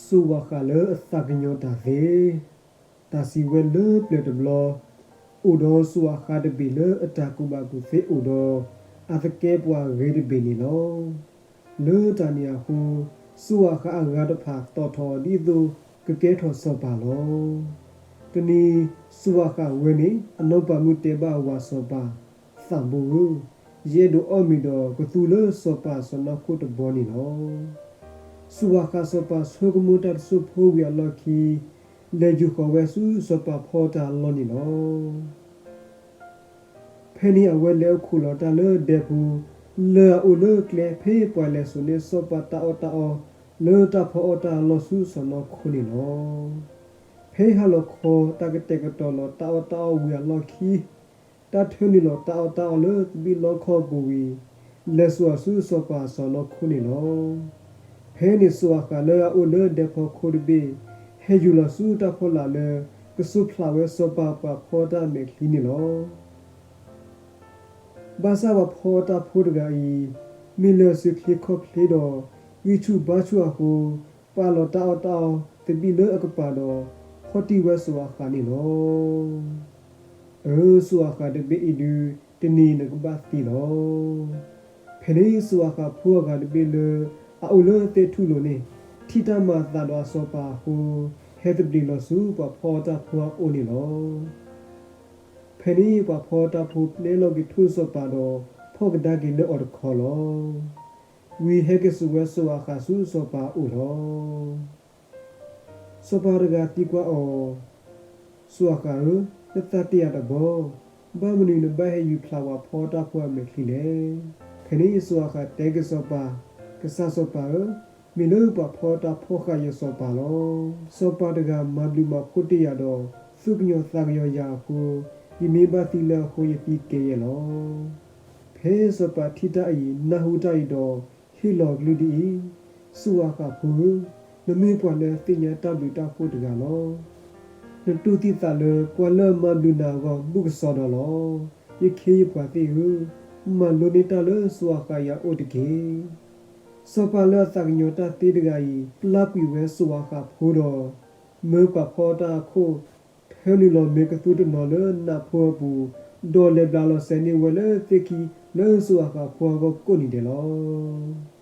စိၤဝၣ်ဃၣ်လၢအသးကညီၤတၢ်သ့, တၢ်စံးဝဲလၢပျၢၤတဘျီ, အိၣ်ဒီးစိၤဝၣ်ဃၣ်တဘ့ၣ်လၢအတၢ်ကူၣ်ဘၣ်ကူၣ်သ့အိၣ်ဒီး အသကဲပှၤဂ့ၤတဘ့ၣ်န့ၣ်လီၤ. လၢတၢ်န့ၣ်အဃိ, စိၤဝၣ်ဃၣ်အဂၤတဖၣ်သီၣ်ထီၣ်ဒ်သိးကကဲထီၣ်စီၤပၤလီၤ. တနံၤ, စိၤဝၣ်ဃၣ်ဝဲန့ၣ် အနီၢ်ပၤမုၣ်တဲဘၣ်ဝၣ်စီၤပၤ, သးဘိဧၢ, ယအဲၣ်ဒိးအီၣ်မ့ၤဒီးကသူလၢစီၤပၤစီၢ်နီၤခိၣ်တဘီန့ၣ်လီၤ. စိၤဝၣ်ဃၣ်စီၤပၤဆိကမိၣ်တၢ်တစိၢ်ဖိဝံၤအလီၢ်ခံ, လဲၤယူၤဃီၤဝဲဆူစီၤပၤဖီတၢ်အလီၢ်န့ၣ်လီၤ. ဖဲန့ၣ်အဝဲလဲၤအိၣ်ခိၣ်လီၤတၢ်လၢဒဲဖိ, လၢအအိၣ်လၢကျဲဖဲပှၤလဲၤစိာ်န့ၢ်စီၤပၤတၢ်အီၣ်တၢ်အီ, လၢတၢ်ဖီအီၣ်တၢ်အလီၢ်ဆူစီၢ်နီၤခိၣ်န့ၣ်လီၤ. ဖဲဟါလီၤခီတၢ်ကတဲာ်ကတီၤလီၤတၢ်အီၣ်တၢ်အီဝံၤအလီၢ်ခံ, တၢ်ထၢနုာ်လီၤတၢ်အီၣ်တၢ်အီလၢသဘံၣ်လီခီအပူၤဝံၤ, လဲၤစိာ်အီၤဆူစီၤပၤစီၢ်နီၤခိၣ်န့ၣ်လီၤ. ဖဲန့ၣ်စိၤဝၣ်ဃၣ်လၢအအိၣ်လၢဒဲဖီခိတဘ့ၣ်, ဟဲယူၤလီၤဆူတၢ်ဖီလာ်လၢကစိးဖျးဝဲစီၤပၤပှၤဖီတၢ်အမဲာ်ချံန့ၣ်လီၤ. ဘၣ်ဆၣ်ပှၤဖီတၢ်ဖိတဂၤအံၤ, မ့ၢ်လၢအစုချ့ခီၣ်ချ့ဒီး ဂံၢ်ဆူၣ်ဘါဆူၣ်အဃိ, ပာ်လီၤတၢ်အီၣ်တၢ်အီသဘံၣ်လၢအကပၤဒီး ဖီတံၢ်ဝဲစိၤဝၣ်ဃၣ်န့ၣ်လီၤ. အၢ စိၤဝၣ်ဃၣ်တဘ့ၣ်အံၤဒုး, တနံၤနကဘၣ်သံလီၤ. ဖဲန့ၣ်စိၤဝၣ်ဃၣ်ဖိအဂၤတဘ့ၣ်လၢအအိၣ်လၢသ့ၣ်ထူၣ်လိၤန့ၣ်, ထံၣ်တၢ်မၤအသးဒီးအစီၤပၤအဃိ, ဟဲသဘျ့လီၤဆူပှၤဖီတၢ်ဖိအအိၣ်န့ၣ်လီၤ. ဖဲန့ၣ်ပှၤဖီတၢ်ဖိပျဲလီၤက့ၤထိၣ်စီၤပၤဒီး ဖီၣ်ကဒါက့ၤလၢအီၤတခီလီၤ. ဝံၤဟဲက့ၤစိာ်ဝဲစိၤဝၣ်ဃၣ်ဆူစီၤပၤအအိၣ်လီၤ. စီၤပၤတဂၤသံကွၢ်အီၤ, စိၤဝၣ်ဃၣ်ဧၢ, နသးတ့ၢ်ယၤတဘီ, ဘၣ်မနုၤနဘၣ်ဟဲယူၤဖျးပှၤဖီတၢ်ဖိအမဲာ်ချံလဲၣ်. ဖဲန့ၣ်စိၤဝၣ်ဃၣ်တဲက့ၤစီၤပၤ, ကစၢ်စီၤပၤဧၢ, မ့ၢ်လၢပှၤဖီတၢ်ဖိဃာ်ယစီၤပၤလီၤ. စီၤပၤတဂၤမၤဘျုးမၤဖှိၣ်တ့ၢ်ယၤဒီး သူၣ်ကညီၤသးကညီၤယၤအဃိ, ယမ့ၢ်ဘၣ်သံလၢအဃိယသံကဲယဲၢ်လီၤ. ဖဲစီၤပၤထံၣ်တၢ်အံၤ နၢ်ဟူတၢ်အံၤဒီး ဟ့ၣ်လီၤအကလုၢ်ဒ်အံၤ, စိၤဝၣ်ဃၣ်ဖိဧၢ, နမ့ၢ်ပှၤလၢအသ့ၣ်ညါတၢ်ဘျုးတၢ်ဖှိၣ်တဂၤလီၤ. နတူၢ်သံသးလၢပှၤလၢအမၤဘျုးနၤအဂီၢ် ဘူးကစီဒီလီၤ. ယခ့ယပှၤသ့ၣ်ဧၢ, မၤလိန့ၢ်တၢ်လၢစိၤဝၣ်ဃၣ်အံၤအအိၣ်တက့ၢ်. စီၤပၤလၢအသးကညီၤတၢ်သ့တဂၤအံၤ ပျၢ်ကွံာ်ဝဲစိၤဝၣ်ဃၣ်ဖိဒီး မၢပှၤဖီတၢ်အခိၣ် ထၢနုာ်လီၤမ့ၤကသူတနီၤလၢနးဖိအပူၤ, ဒီးလဲၤဘျးလီၤစဲန့ၢ်ဝဲလၢသ့ၣ်ခံလၢစိၤဝၣ်ဃၣ်ဖိအဂီၢ်ကိးနံၤဒဲးလီၤ.